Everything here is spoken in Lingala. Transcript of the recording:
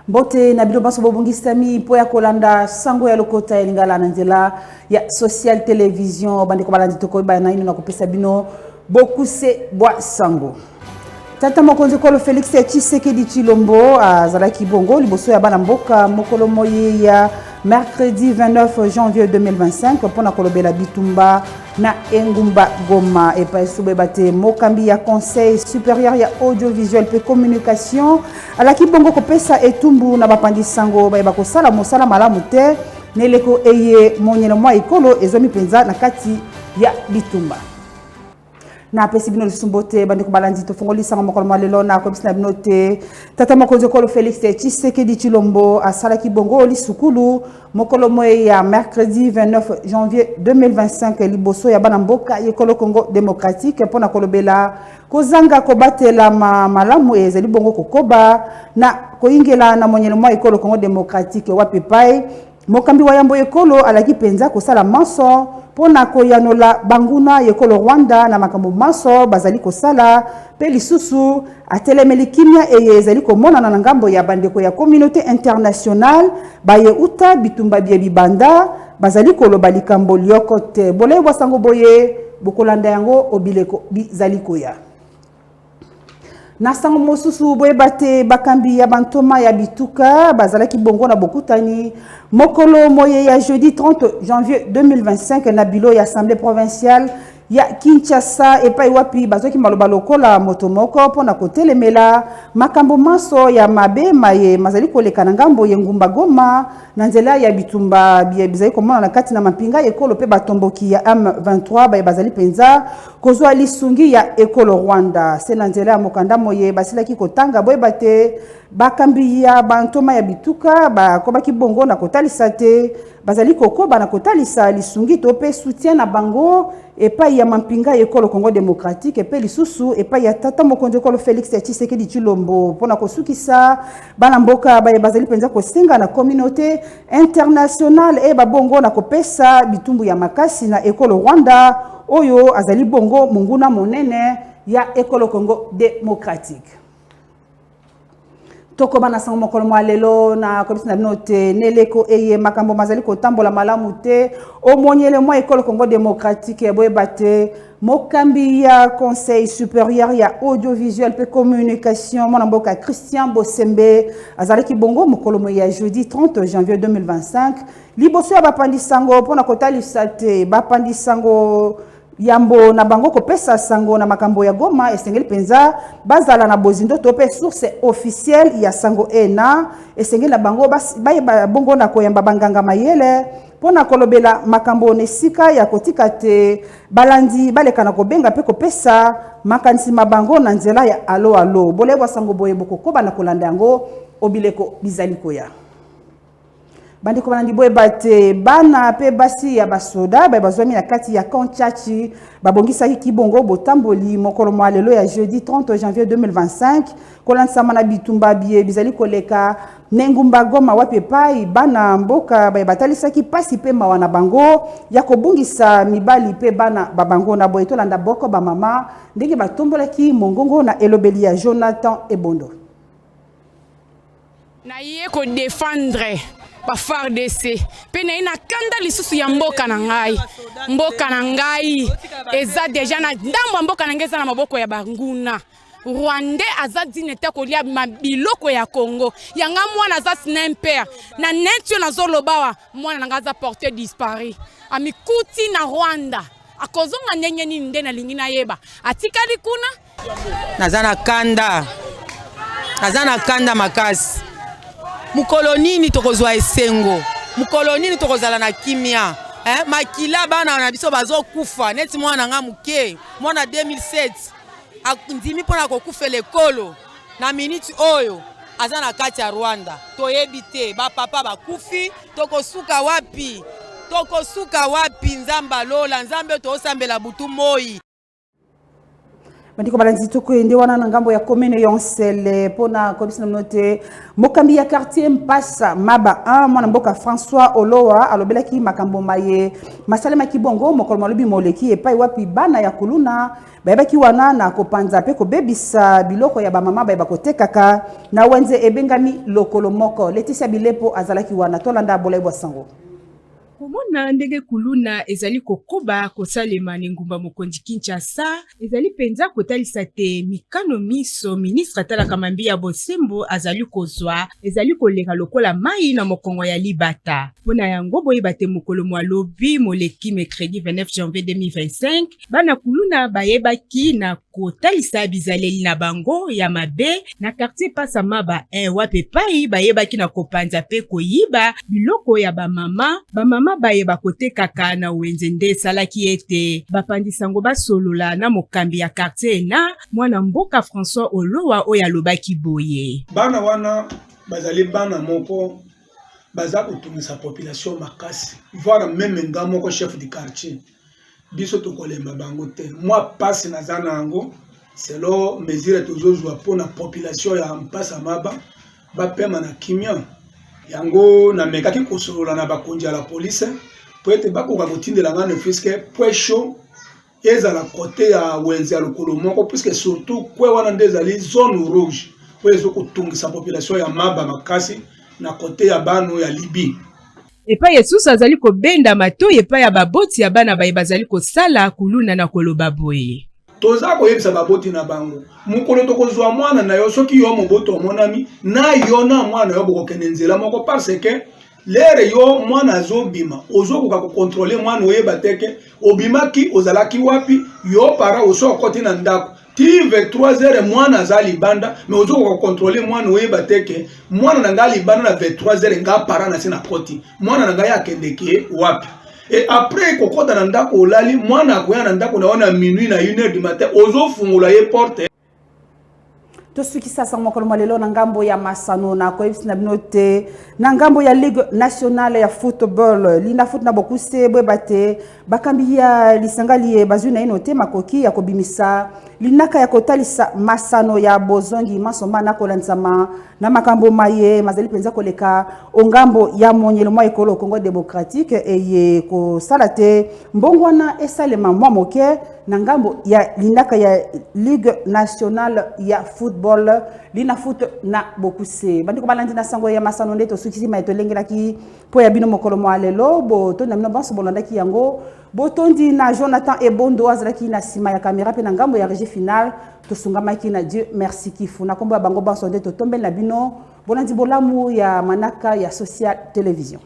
Mbote na bino banso bobongisami mpo ya kolanda sango ya lokota ya lingala na nzela ya social television. Bandeko balandi, tokoyeba naino na kopesa bino bokuse bwa sango. Tata mokonzi ekolo Félix Tshisekedi Tshilombo azalaki bongo liboso ya bana mboka mokolo moye ya mercredi 29 janvier 2025 mpona kolobela bitumba na engumba Goma. Epai soboyeba te, mokambi ya Conseil supérieur ya audiovisuel mpe communication alaki bongo kopesa etumbu na bapanzi sango bayeba kosala mosala malamu te na eleko eye monyele mwa ekolo ezwami mpenza na kati ya bitumba. Napesi bino lisusu mbote, bandeko balandi. Tofongoli sango mokolo mwa lelo na koyebisa na bino te tata mokonzi ekolo Félix Tshisekedi Tshilombo asalaki bongo lisukulu mokolo moye ya mercredi 29 janvier 2025 liboso ya bana mboka ekolo Congo démocratique mpona kolobela kozanga kobatelama malamu ezali bongo kokoba na koyingela na monyele mwa ekolo Congo démocratique, wapi epai mokambi wa yambo ekolo alaki mpenza kosala manso mpo na koyanola banguna ekolo Rwanda na makambo manso bazali kosala, mpe lisusu atelemeli kimia eye ezali komonana na ngambo ya bandeko ya communauté internationale baye uta bitumba bie bibanda bazali koloba likambo lioko te. Bolei bwa sango boye bokolanda yango obileko bizali koya. Na sango mosusu, boyeba te bakambi ya bantoma ya bituka bazalaki bongo na bokutani mokolo moye ya jeudi 30 janvier 2025 na bilo ya assemblée provinciale ya Kinshasa, epai wapi bazwaki maloba lokola moto moko mpona kotelemela makambo manso ya mabe maye mazali koleka na ngambo ya engumba Goma na nzela ya bitumba bizali komonana kati na mampinga ekolo mpe batomboki ya M23 baye bazali mpenza kozwa lisungi ya ekolo Rwanda. Se na nzela ya mokanda moye basilaki kotanga, boyeba te bakambi ya bantoma ya bituka bakobaki bongo na kotalisa te bazali kokoba na kotalisa lisungi to mpe soutien na bango epai ya mampinga ya ekolo Congo démocratique mpe lisusu epai ya tata mokonzi ekolo Félix Tshisekedi Tshilombo. Mpona kosukisa, bana mboka baye bazali mpenza kosenga na communauté internationale eyeba bongo na kopesa bitumbu ya makasi na ekolo Rwanda oyo azali bongo monguna monene ya ekolo Congo démocratique. Tokoba na sango mokolo mwa lelo na koyebisa na bino te neleko eye makambo mazali kotambola malamu te omonyele mwa ekolo Congo démocratique. Boyeba te mokambi ya Conseil supérieur ya audiovisuel mpe communication, mwana mboka Christian Bosembe, azalaki bongo mokolo moye ya jeudi 30 janvier 2025 liboso ya bapandi sango mpona kotalisa te bapandi sango yambo na bango kopesa sango na makambo ya Goma esengeli mpenza bazala na bozindo to mpe source officielle ya sango ena. Esengeli na bango bayeba bongo na koyamba banganga mayele mpo na kolobela makambo na esika ya kotika te balandi baleka na kobenga mpe kopesa makanisi ma bango na nzela ya alo alo. Bolebwa sango boye bokokoba na kolanda yango obileko bizali koya. Bandeko balandi, boyeba te bana mpe basi ya basoda baye bazwami na kati ya camp Tshatshi babongisaki kibongo botamboli mokolo mwa lelo ya jeudi 30 janvier 2025 kolandisama na bitumba biye bizali koleka na engumba Goma, wapi epai bana mboka baye batalisaki mpasi mpe mawa na bango ya kobungisa mibali mpe bana ba bango. Na boye tolanda boko bamama ndenge batombolaki mongongo na elobeli ya Jonathan Ebondo. Naye kodéfendre ba FARDC mpe naye na kanda lisusu ya mboka na ngai. Mboka na ngai eza déjà na ndambo ya mboka na ngai eza na maboko ya banguna rwandais. Aza dine te kolia biloko ya Congo yanga. Mwana aza sniper na neti oyo nazoloba wa mwana na ngai aza porté disparu, amikuti na Rwanda. Akozonga ndenge nini? Nde nalingi nayeba, atikali kuna. Naza na kanda, naza na kanda makasi. Mokolo nini tokozwa esengo? Mokolo nini tokozala na kimia, eh? Makila bana na biso bazokufa neti mwana nga moke, mwana 2007 andimi mpona kokufela ekolo. Na miniti oyo aza na kati ya Rwanda, toyebi te. Bapapa bakufi, tokosuka wapi? Tokosuka wapi? Nzambe alola, Nzambe toosambela butu moi. Bandeko balandi, tokende wana na ngambo ya commune ya Nsele mpona koyebisa na bino te mokambi ya quartier Mpasa Maba 1, mwana mboka François Olowa, alobelaki makambo maye masalemaki bongo mokolo malobi moleki, epai wapi bana ya kuluna bayebaki wana na kopanza mpe kobebisa biloko ya bamama bayeba kotekaka na wenze ebengami Lokolo Moko. Leticia Bilepo azalaki wana, tolanda bolai bwa sango. Komona ndenge kuluna ezali kokoba kosalema na engumba mokonzi Kinshasa ezali mpenza kotalisa te mikano miso ministre atalaka mambi ya bosembo azali kozwa ezali koleka lokola mai na mokongo ya libata. Mpo na yango, boyeba te mokolo mwa lobi moleki, mercredi 29 janvier 2025, bana kuluna bayebaki na kotalisa bizaleli na bango ya mabe na quartier Pasa Maba 1, wapi epai bayebaki na kopanza mpe koyiba biloko ya bamama. Bamama bayeba kotekaka na wenze nde esalaki ete bapandisango basolola na mokambi ya quartier na mwana mboka François Olowa, oyo alobaki boye: Bana wana bazali bana moko baza kotungisa population makasi, voire même nga moko chef du quartier. Biso tokolemba bango te. Mwa mpasi naza na yango, selon mesure tozozwa mpona population ya Mpasa Maba bapema na kimia. Yango namekaki kosolola na bakonzi ya la police po ete bakoka kotindela nga ne fût-ce que point chaud ezala côté ya wenze ya Lokolo Moko, puisque surtout kwe wana nde ezali zone rouge oyo ezokotungisa population ya Maba makasi na côté ya bano ya Libi. Epai esusu azali kobenda matoi epai ya baboti ya bana baye bazali kosala kuluna na koloba boye: Toza koyebisa baboti na bango, mokolo tokozwa mwana na yo, soki yo moboti omonami na yo na mwana yo, bokokende nzela moko, parce que l'heure yo mwana azobima, ozokoka kocontrôler mwana, oyeba te ke obimaki, ozalaki wapi. Yo parent oso okoti na ndako ti 23 heures, mwana aza libanda, mais ozokoka kocontrôler mwana, oyeba te ke mwana na ngai libanda na 23 heures, nga parent na se na koti, mwana na ngai akendeke wapi? Et après kokɔta na ndako, olali, mwana akoya na ndako na yo na minuit, na 1 heure du matin, ozofungola ye porte. Tosukisa sango mokolo mwa lelo na ngambo ya masano na koyebisa na bino te na ngambo ya Ligue nationale ya football, Linafoot na bokuse, boyeba te bakambi ya lisanga liye bazwi naino te makoki ya kobimisa linaka ya kotalisa masano ya bozongi masomba na kolandisama na makambo maye mazali mpenza koleka ongambo ya monyelo mwa ekolo Congo démocratique, eye kosala te mbongo wana esalema mwa moke na ngambo ya linaka ya Ligue nationale ya football, Linafoot na bokuse. Bandeko balandi, na sango ya masano nde tosukisi ma tolengelaki mpo ya bino mokolo mwa lelo. Botondi na bino banso bolandaki yango. Botondi na Jonathan Ebondo azalaki na nsima ya kamera, mpe na ngambo ya régie finale tosungamaki na Dieu Merci Kifu. Na nkombo ya bango banso nde totombeli na bino bolandi bolamu ya manaka ya Social Télévision.